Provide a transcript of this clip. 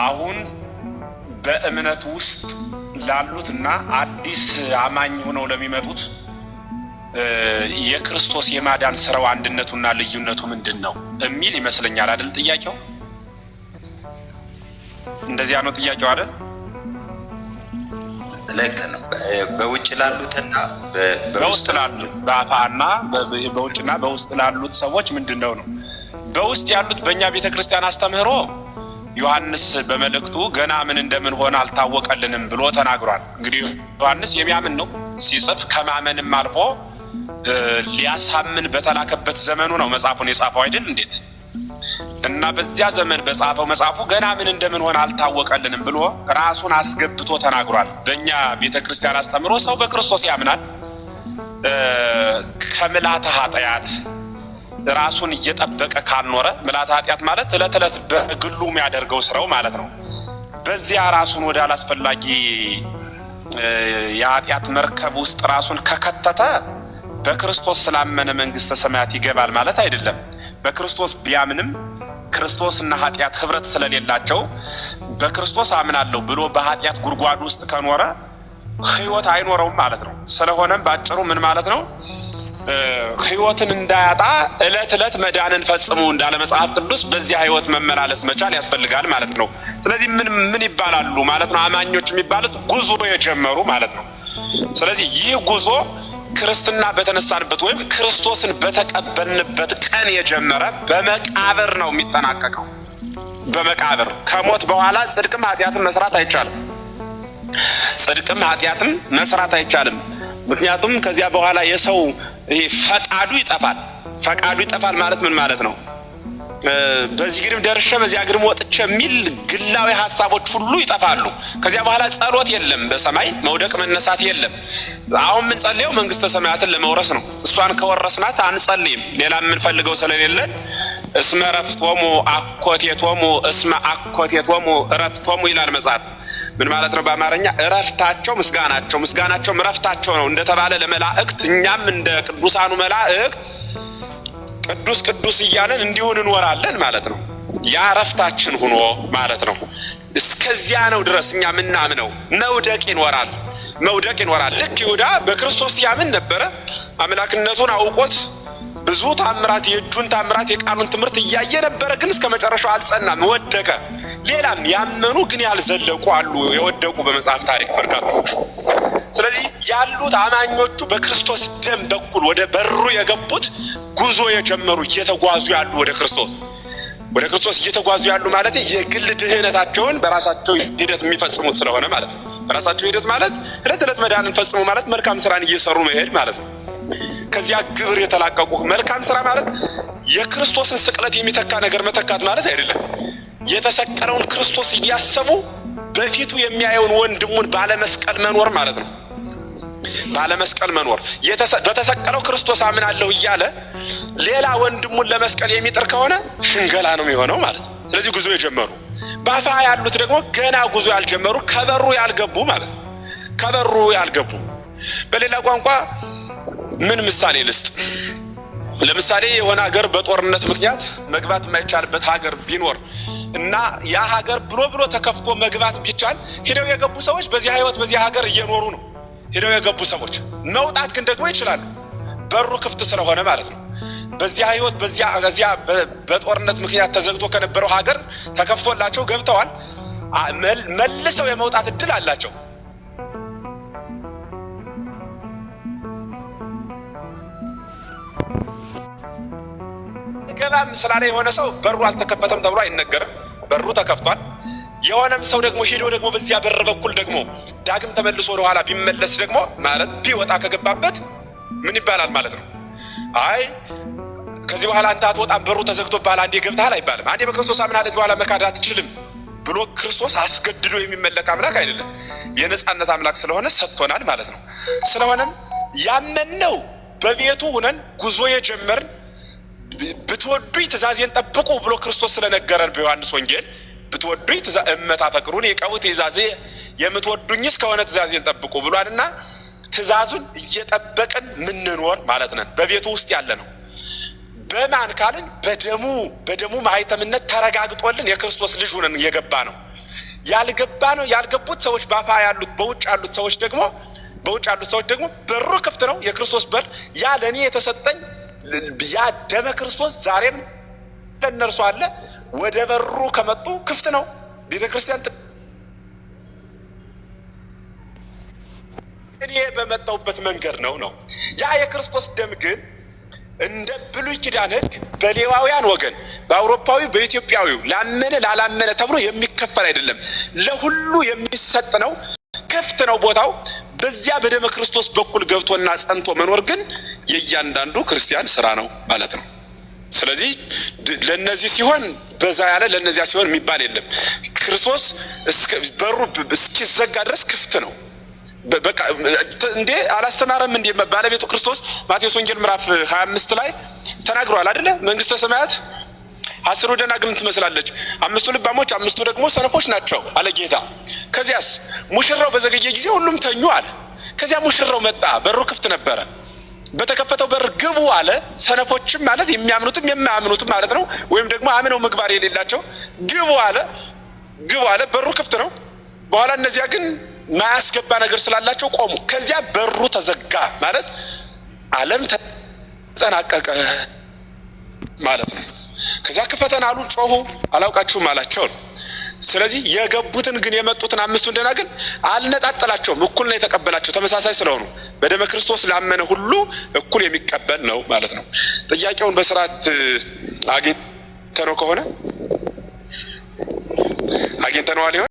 አሁን በእምነት ውስጥ ላሉት እና አዲስ አማኝ ሆነው ለሚመጡት የክርስቶስ የማዳን ስራው አንድነቱና ልዩነቱ ምንድን ነው የሚል ይመስለኛል። አይደል ጥያቄው? እንደዚያ ነው ጥያቄው አይደል? ልክ ነው። በውጭ ላሉትና በውስጥ ላሉት፣ በአፋና በውጭና በውስጥ ላሉት ሰዎች ምንድን ነው ነው? በውስጥ ያሉት በእኛ ቤተ ክርስቲያን አስተምህሮ ዮሐንስ በመልእክቱ ገና ምን እንደምን ሆነ አልታወቀልንም ብሎ ተናግሯል። እንግዲህ ዮሐንስ የሚያምን ነው፣ ሲጽፍ ከማመንም አልፎ ሊያሳምን በተላከበት ዘመኑ ነው መጽሐፉን የጻፈው አይደል? እንዴት እና በዚያ ዘመን በጻፈው መጽሐፉ ገና ምን እንደምን ሆነ አልታወቀልንም ብሎ ራሱን አስገብቶ ተናግሯል። በእኛ ቤተ ክርስቲያን አስተምህሮ ሰው በክርስቶስ ያምናል፣ ከምልአተ ኃጢአት ራሱን እየጠበቀ ካልኖረ፣ ምልአተ ኃጢአት ማለት ዕለት ዕለት በግሉ የሚያደርገው ስራው ማለት ነው። በዚያ ራሱን ወደ አላስፈላጊ የኃጢአት መርከብ ውስጥ ራሱን ከከተተ በክርስቶስ ስላመነ መንግስተ ሰማያት ይገባል ማለት አይደለም። በክርስቶስ ቢያምንም ክርስቶስና ኃጢአት ህብረት ስለሌላቸው በክርስቶስ አምናለሁ ብሎ በኃጢአት ጉድጓድ ውስጥ ከኖረ ህይወት አይኖረውም ማለት ነው። ስለሆነም ባጭሩ ምን ማለት ነው? ህይወትን እንዳያጣ እለት እለት መዳንን ፈጽሙ እንዳለ መጽሐፍ ቅዱስ በዚያ ህይወት መመላለስ መቻል ያስፈልጋል ማለት ነው። ስለዚህ ምን ምን ይባላሉ ማለት ነው? አማኞች የሚባሉት ጉዞ የጀመሩ ማለት ነው። ስለዚህ ይህ ጉዞ ክርስትና በተነሳንበት ወይም ክርስቶስን በተቀበልንበት ቀን የጀመረ በመቃብር ነው የሚጠናቀቀው። በመቃብር ከሞት በኋላ ጽድቅም ኃጢአትም መስራት አይቻልም። ጽድቅም ኃጢአትም መስራት አይቻልም። ምክንያቱም ከዚያ በኋላ የሰው ይሄ ፈቃዱ ይጠፋል። ፈቃዱ ይጠፋል ማለት ምን ማለት ነው? በዚህ ግድም ደርሼ በዚያ ግድም ወጥቼ የሚል ግላዊ ሀሳቦች ሁሉ ይጠፋሉ። ከዚያ በኋላ ጸሎት የለም፣ በሰማይ መውደቅ መነሳት የለም። አሁን የምንጸልየው መንግስተ ሰማያትን ለመውረስ ነው። እሷን ከወረስናት አንጸልይም፣ ሌላ የምንፈልገው ስለሌለን። እስመ ዕረፍቶሙ አኮቴቶሙ፣ እስመ አኮቴቶሙ ዕረፍቶሙ ይላል መጽሐፍ። ምን ማለት ነው በአማርኛ? እረፍታቸው ምስጋናቸው፣ ምስጋናቸው እረፍታቸው ነው እንደተባለ ለመላእክት፣ እኛም እንደ ቅዱሳኑ መላእክት ቅዱስ ቅዱስ እያለን እንዲሁ እንኖራለን ማለት ነው። ያ እረፍታችን ሁኖ ማለት ነው። እስከዚያ ነው ድረስ እኛ ምናምነው መውደቅ ይኖራል፣ መውደቅ ይኖራል። ልክ ይሁዳ በክርስቶስ ያምን ነበረ። አምላክነቱን አውቆት ብዙ ታምራት፣ የእጁን ታምራት፣ የቃሉን ትምህርት እያየ ነበረ። ግን እስከ መጨረሻው አልጸናም፣ ወደቀ። ሌላም ያመኑ ግን ያልዘለቁ አሉ፣ የወደቁ በመጽሐፍ ታሪክ በርካቶቹ። ስለዚህ ያሉት አማኞቹ በክርስቶስ ደም በኩል ወደ በሩ የገቡት፣ ጉዞ የጀመሩ፣ እየተጓዙ ያሉ ወደ ክርስቶስ፣ ወደ ክርስቶስ እየተጓዙ ያሉ ማለት የግል ድህነታቸውን በራሳቸው ሂደት የሚፈጽሙት ስለሆነ ማለት ነው። በራሳቸው ሂደት ማለት ዕለት ዕለት መዳንን ፈጽሙ ማለት መልካም ስራን እየሰሩ መሄድ ማለት ነው። ከዚያ ግብር የተላቀቁ፣ መልካም ስራ ማለት የክርስቶስን ስቅለት የሚተካ ነገር መተካት ማለት አይደለም። የተሰቀለውን ክርስቶስ እያሰቡ በፊቱ የሚያየውን ወንድሙን ባለመስቀል መኖር ማለት ነው። ባለመስቀል መኖር፣ በተሰቀለው ክርስቶስ አምናለሁ እያለ ሌላ ወንድሙን ለመስቀል የሚጥር ከሆነ ሽንገላ ነው የሚሆነው ማለት ነው። ስለዚህ ጉዞ የጀመሩ፣ ባፋ ያሉት ደግሞ ገና ጉዞ ያልጀመሩ፣ ከበሩ ያልገቡ ማለት ነው። ከበሩ ያልገቡ፣ በሌላ ቋንቋ ምን ምሳሌ ልስጥ? ለምሳሌ የሆነ ሀገር በጦርነት ምክንያት መግባት የማይቻልበት ሀገር ቢኖር እና ያ ሀገር ብሎ ብሎ ተከፍቶ መግባት ቢቻል ሄደው የገቡ ሰዎች በዚህ ህይወት በዚህ ሀገር እየኖሩ ነው። ሄደው የገቡ ሰዎች መውጣት ግን ደግሞ ይችላሉ። በሩ ክፍት ስለሆነ ማለት ነው። በዚያ ህይወት በዚያ በጦርነት ምክንያት ተዘግቶ ከነበረው ሀገር ተከፍቶላቸው ገብተዋል። መልሰው የመውጣት እድል አላቸው። ገባም ስላለ የሆነ ሰው በሩ አልተከፈተም ተብሎ አይነገርም። በሩ ተከፍቷል። የሆነም ሰው ደግሞ ሂዶ ደግሞ በዚያ በር በኩል ደግሞ ዳግም ተመልሶ ወደኋላ ቢመለስ ደግሞ ማለት ቢወጣ ከገባበት ምን ይባላል ማለት ነው? አይ ከዚህ በኋላ አንተ አትወጣም፣ በሩ ተዘግቶብሃል፣ አንዴ ገብተሃል አይባልም። አንዴ በክርስቶስ አምናለህ፣ ከዚህ በኋላ መካድ አትችልም ብሎ ክርስቶስ አስገድዶ የሚመለክ አምላክ አይደለም። የነፃነት አምላክ ስለሆነ ሰጥቶናል ማለት ነው። ስለሆነም ያመንነው በቤቱ ሁነን ጉዞ የጀመርን፣ ብትወዱኝ ትእዛዜን ጠብቁ ብሎ ክርስቶስ ስለነገረን በዮሐንስ ወንጌል፣ ብትወዱኝ እመ ታፈቅሩኒ ዕቀቡ ትእዛዜ፣ የምትወዱኝስ ከሆነ ትእዛዜን ጠብቁ ብሏልና ትእዛዙን እየጠበቅን ምንኖር ማለት ነን። በቤቱ ውስጥ ያለ ነው። በማን ካልን በደሙ፣ በደሙ ማህተምነት ተረጋግጦልን የክርስቶስ ልጅ ሆነን የገባ ነው። ያልገባ ነው ያልገቡት ሰዎች ባፋ ያሉት በውጭ ያሉት ሰዎች ደግሞ፣ በውጭ ያሉት ሰዎች ደግሞ በሩ ክፍት ነው። የክርስቶስ በር ያ ለእኔ የተሰጠኝ ያ ደመ ክርስቶስ ዛሬም ለእነርሱ አለ። ወደ በሩ ከመጡ ክፍት ነው። ቤተ ክርስቲያን እኔ በመጣሁበት መንገድ ነው ነው። ያ የክርስቶስ ደም ግን እንደ ብሉይ ኪዳን ሕግ በሌዋውያን ወገን፣ በአውሮፓዊ፣ በኢትዮጵያዊው፣ ላመነ ላላመነ ተብሎ የሚከፈል አይደለም። ለሁሉ የሚሰጥ ነው። ክፍት ነው ቦታው። በዚያ በደመ ክርስቶስ በኩል ገብቶና ጸንቶ መኖር ግን የእያንዳንዱ ክርስቲያን ስራ ነው ማለት ነው። ስለዚህ ለነዚህ ሲሆን በዛ ያለ ለነዚያ ሲሆን የሚባል የለም። ክርስቶስ በሩ እስኪዘጋ ድረስ ክፍት ነው። በቃ እንዴ አላስተማረም እንዴ? ባለቤቱ ክርስቶስ ማቴዎስ ወንጌል ምዕራፍ 25 ላይ ተናግሯል አይደለ? መንግስተ ሰማያት 10ሩ ደናግልን ትመስላለች። አምስቱ ልባሞች፣ አምስቱ ደግሞ ሰነፎች ናቸው አለ ጌታ። ከዚያስ ሙሽራው በዘገየ ጊዜ ሁሉም ተኙ አለ። ከዚያ ሙሽራው መጣ፣ በሩ ክፍት ነበረ። በተከፈተው በር ግቡ አለ። ሰነፎችም ማለት የሚያምኑትም የማያምኑትም ማለት ነው። ወይም ደግሞ አምነው ምግባር የሌላቸው ግቡ አለ፣ ግቡ አለ። በሩ ክፍት ነው። በኋላ እነዚያ ግን ማያስገባ ነገር ስላላቸው ቆሙ። ከዚያ በሩ ተዘጋ ማለት ዓለም ተጠናቀቀ ማለት ነው። ከዚያ ክፈተን አሉ፣ ጮሁ፣ አላውቃችሁም አላቸው ነው። ስለዚህ የገቡትን ግን የመጡትን አምስቱን ደናግል አልነጣጠላቸውም። እኩል ነው የተቀበላቸው፣ ተመሳሳይ ስለሆኑ በደመ ክርስቶስ ላመነ ሁሉ እኩል የሚቀበል ነው ማለት ነው። ጥያቄውን በስርዓት አግኝተነው ከሆነ አግኝተነዋል ይሆን?